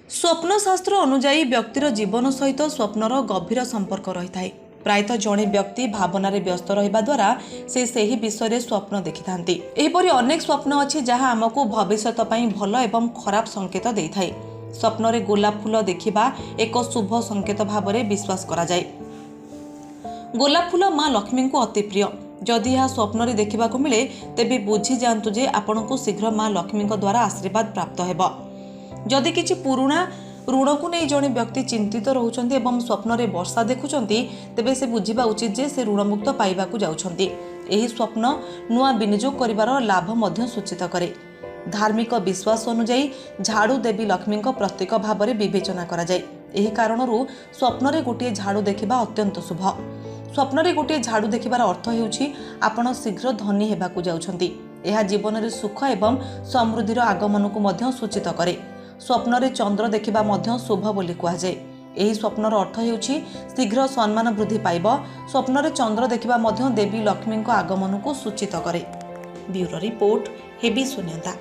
ସ୍ୱପ୍ନଶାସ୍ତ୍ର ଅନୁଯାୟୀ ବ୍ୟକ୍ତିର ଜୀବନ ସହିତ ସ୍ୱପ୍ନର ଗଭୀର ସମ୍ପର୍କ ରହିଥାଏ। ପ୍ରାୟତଃ ଜଣେ ବ୍ୟକ୍ତି ଭାବନାରେ ବ୍ୟସ୍ତ ରହିବା ଦ୍ୱାରା ସେ ସେହି ବିଷୟରେ ସ୍ୱପ୍ନ ଦେଖିଥାନ୍ତି। ଏହିପରି ଅନେକ ସ୍ୱପ୍ନ ଅଛି ଯାହା ଆମକୁ ଭବିଷ୍ୟତ ପାଇଁ ଭଲ ଏବଂ ଖରାପ ସଂକେତ ଦେଇଥାଏ। ସ୍ୱପ୍ନରେ ଗୋଲାପ ଫୁଲ ଦେଖିବା ଏକ ଶୁଭ ସଂକେତ ଭାବରେ ବିଶ୍ୱାସ କରାଯାଏ। ଗୋଲାପ ଫୁଲ ମା ଲକ୍ଷ୍ମୀଙ୍କୁ ଅତି ପ୍ରିୟ। ଯଦି ଏହା ସ୍ୱପ୍ନରେ ଦେଖିବାକୁ ମିଳେ, ତେବେ ବୁଝିଯାଆନ୍ତୁ ଯେ ଆପଣଙ୍କୁ ଶୀଘ୍ର ମା ଲକ୍ଷ୍ମୀଙ୍କ ଦ୍ୱାରା ଆଶୀର୍ବାଦ ପ୍ରାପ୍ତ ହେବ। ଯଦି କିଛି ପୁରୁଣା ଋଣକୁ ନେଇ ଜଣେ ବ୍ୟକ୍ତି ଚିନ୍ତିତ ରହୁଛନ୍ତି ଏବଂ ସ୍ୱପ୍ନରେ ବର୍ଷା ଦେଖୁଛନ୍ତି, ତେବେ ସେ ବୁଝିବା ଉଚିତ ଯେ ସେ ଋଣମୁକ୍ତ ପାଇବାକୁ ଯାଉଛନ୍ତି। ଏହି ସ୍ୱପ୍ନ ନୂଆ ବିନିଯୋଗ କରିବାର ଲାଭ ମଧ୍ୟ ସୂଚିତ କରେ। ଧାର୍ମିକ ବିଶ୍ୱାସ ଅନୁଯାୟୀ ଝାଡ଼ୁ ଦେବୀ ଲକ୍ଷ୍ମୀଙ୍କ ପ୍ରତୀକ ଭାବରେ ବିବେଚନା କରାଯାଏ। ଏହି କାରଣରୁ ସ୍ୱପ୍ନରେ ଗୋଟିଏ ଝାଡ଼ୁ ଦେଖିବା ଅତ୍ୟନ୍ତ ଶୁଭ। ସ୍ୱପ୍ନରେ ଗୋଟିଏ ଝାଡ଼ୁ ଦେଖିବାର ଅର୍ଥ ହେଉଛି ଆପଣ ଶୀଘ୍ର ଧନୀ ହେବାକୁ ଯାଉଛନ୍ତି। ଏହା ଜୀବନରେ ସୁଖ ଏବଂ ସମୃଦ୍ଧିର ଆଗମନକୁ ମଧ୍ୟ ସୂଚିତ କରେ। ସ୍ୱପ୍ନରେ ଚନ୍ଦ୍ର ଦେଖିବା ମଧ୍ୟ ଶୁଭ ବୋଲି କୁହାଯାଏ। ଏହି ସ୍ୱପ୍ନର ଅର୍ଥ ହେଉଛି ଶୀଘ୍ର ସମ୍ମାନ ବୃଦ୍ଧି ପାଇବ। ସ୍ୱପ୍ନରେ ଚନ୍ଦ୍ର ଦେଖିବା ମଧ୍ୟ ଦେବୀ ଲକ୍ଷ୍ମୀଙ୍କ ଆଗମନକୁ ସୂଚିତ କରେ। ବ୍ୟୁରୋ ରିପୋର୍ଟ, ହେବି ଶୂନ୍ୟତା।